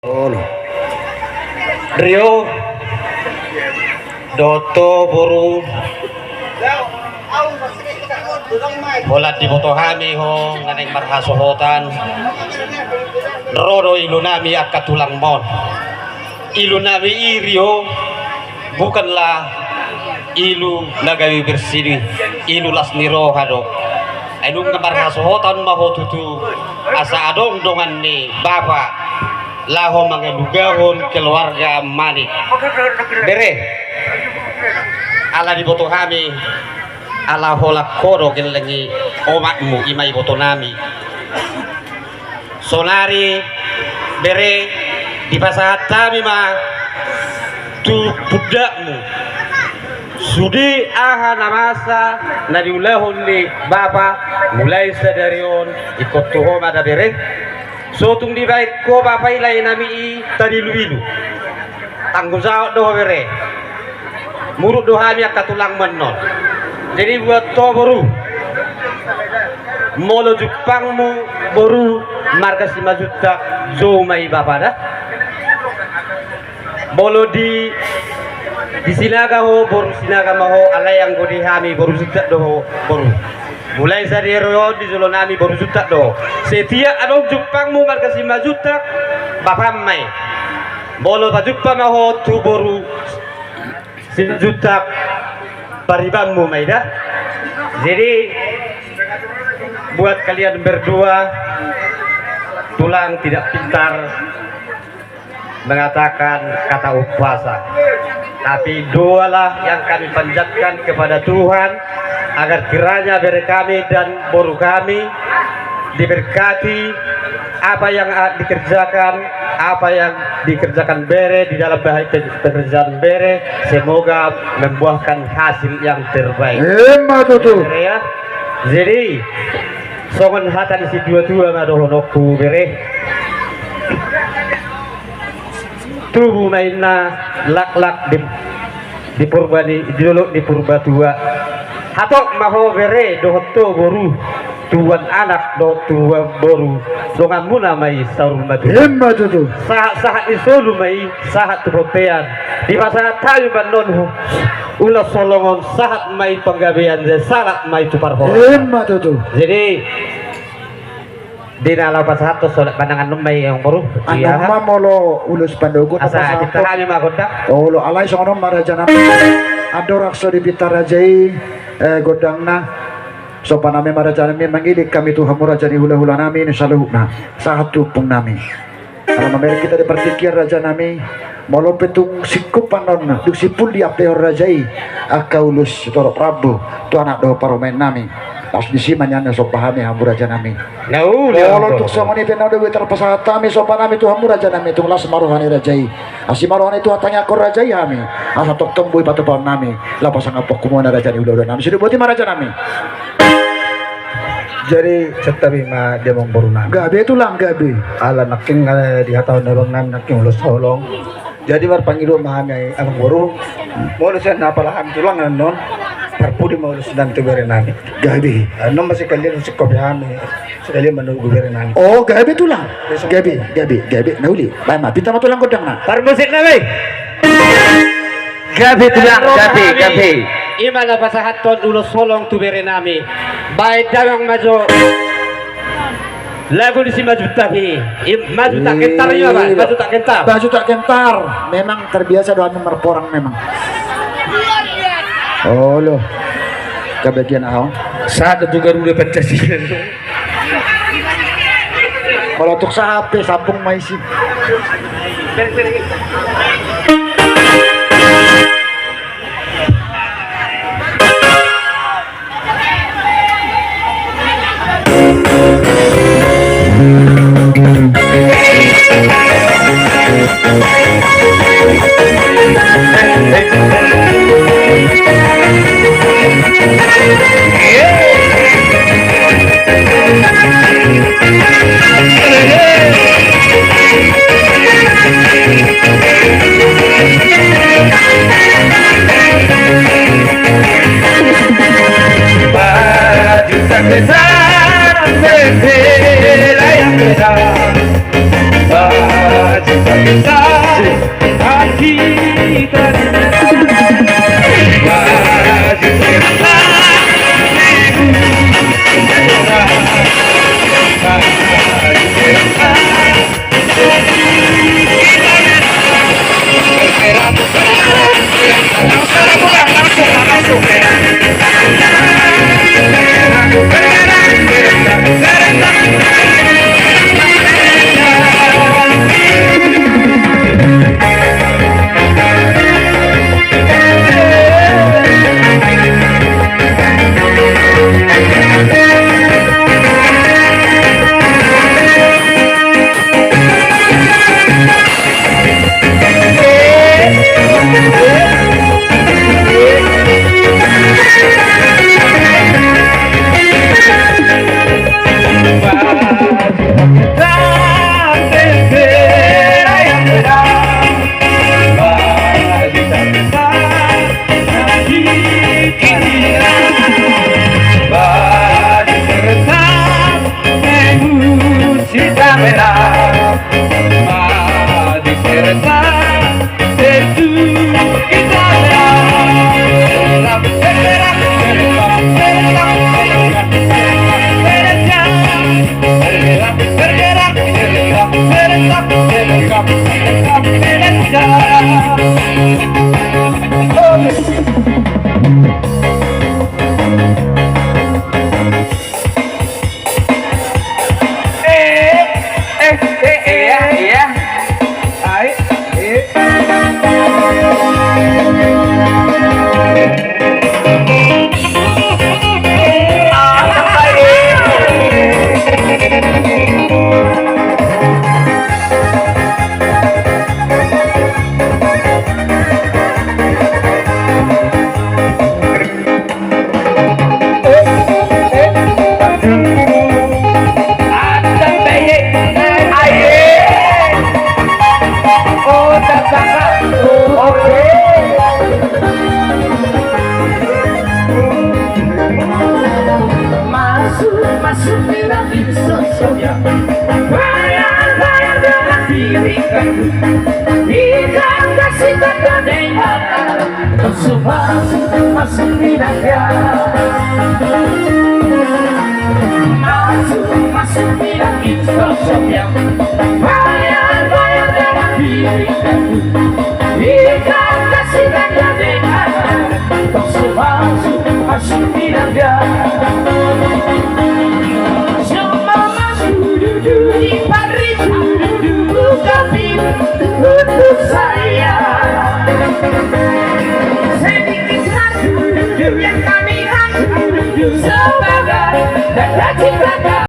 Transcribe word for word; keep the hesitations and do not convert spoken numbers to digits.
Olo. Rio, dohot ho boru. Holan diboto hami ho na naeng marhasohotan. Ro do ilunami angka tulangmon. Ilunami i Rio, bukanlah ilu na gabe bersih, ilu las ni roha do. Ai nunga marhasohotan ma ho tutu, asa adong dongan ni bapa laho mangalugahon keluarga Manik. Bere, ala diboto hami, ala holan ho do gelleng ni omakmu, i ma ibotonami. Saonari bere, dipasahat hami ma tu pundakmu sude aha na masa na niulahon ni bapa mulai sadari on, ingkon tu ho ma da bere. So tung dibaen ho bapa i laenami i tarilu-ilu, tanggung jawab do ho bere. Muruk do hami angka tulangmon on. Jadi buat ho boru, molo jumpangmu boru marga Simanjuntak, jou ma i bapa da. Molo di, di Sinaga ho, boru Sinaga ma ho, alai anggo di hami boru Juntak do ho boru. Mulai sadari on di jolonami boru Juntak do ho. Setiap adong jumpangmu marga Simanjuntak, bapam ma i. Molo pajumpa ma ho tu boru Simanjuntak, paribanmu ma i da. Jadi buat kalian berdua, tulang tidak pintar mengatakan kata umpasa. Tapi doalah yang kami panjatkan kepada Tuhan, agar kiranya bere kami dan boru kami diberkati, apa yang a-, dikerjakan, apa yang dikerjakan bere di dalam bahaya pe-, pekerjaan bere, semoga membuahkan hasil yang terbaik. Ima tutu. Bere ya. Jadi, songon hata ni situa-tua ma dohononku bere. Tubu ma inna laklak di, di Purba ni, di dolok ni Purbatua. Hatop ma ho bere dohot ho boru, tubuan anak dohot tubuan boru, donganmuna ma i saur matua. Ima tutu. Sahat-sahat ni solu ma i, sahat tu bontean. Dipasahat hami ma annon ulos holong on, sahat ma i panggabean, sahat ma i tu parhorasan. Ima tutu. Jadi, di na laho pasahathon, songon pandangan nami ma i, amang boru. Ia, aha? Molo ulos pandogot asa pasahathon. Asa hita hami ma gondang. Olo, alai songon on ma rajanami. Andorang so dipinta raja i, eh, gondangna. Somba nami ma rajanami, mangilik hami tu hamu raja ni hula-hulanami na saluhutna. Sahat tu ompungnami. Ala mamereng hita di partingkian rajanami. Molo pe tung singkop annon, dung simpul diampehon raja i angka ulos sitorop rambu tu anak dohot parumaennami. Laos disi ma nian na somba hami hamu rajanami. Na uli. Molo tung songon i pe na gabe tarpasahat hami sombanami tu hamu rajanami, tung las ma roha ni raja i. Asi ma roha ni Tuhan, tangiangkon raja i hami, asa tongtong boi patupaonnami laho pasangaphon hamu na raja ni hula-hulanami. Sude, boti ma rajanami. Jadi santabi ma di amang borunami. Gabe tulang, gabe. Ala nangkin, eh, dihatahon abangnami nangkin ulos holong. Jadi marpangido ma hami, amang boru. Molo sian na pala hami tulang annon, parpudi ma ulos nami tu berenami. Gabe. Annon ma sekalian singkopi hami, sekalian manogu berenami. Oh, gabe tulang. Gabe, gabe, gabe. Na uli. Baen ma, pinta ma tulang gondangna. Parmusik nami. Gabe tulang, gabe, gabe. I ma na pasahathon ulos holong tu berenami. Baen damang ma jo. Lagu ni Simanjuntak i. I, Manjuntak Kentar i ma, Manjuntak Kentar. Manjuntak Kentar. Memang terbiasa do hami marporang memang. Olo. Kebagian aho. Sahat tu Garuda Pancasila. Molo tung sahat pe sambung ma isi. Masuk, masuk di dalam sosial. Bayar, bayar dengan diri kamu. Ikan kasih tanda dengan. Masuk, masuk, masuk di dalam. Masuk, masuk di dalam sosial. Bayar, bayar dengan diri kamu. Ikan kasih tanda dengan. Masuk, masuk, masuk di dalam. Semua masuk duduk di parit duduk buka pintu untuk saya. Sedikit ragu duduk yang kami ragu duduk sebagai dan cinta.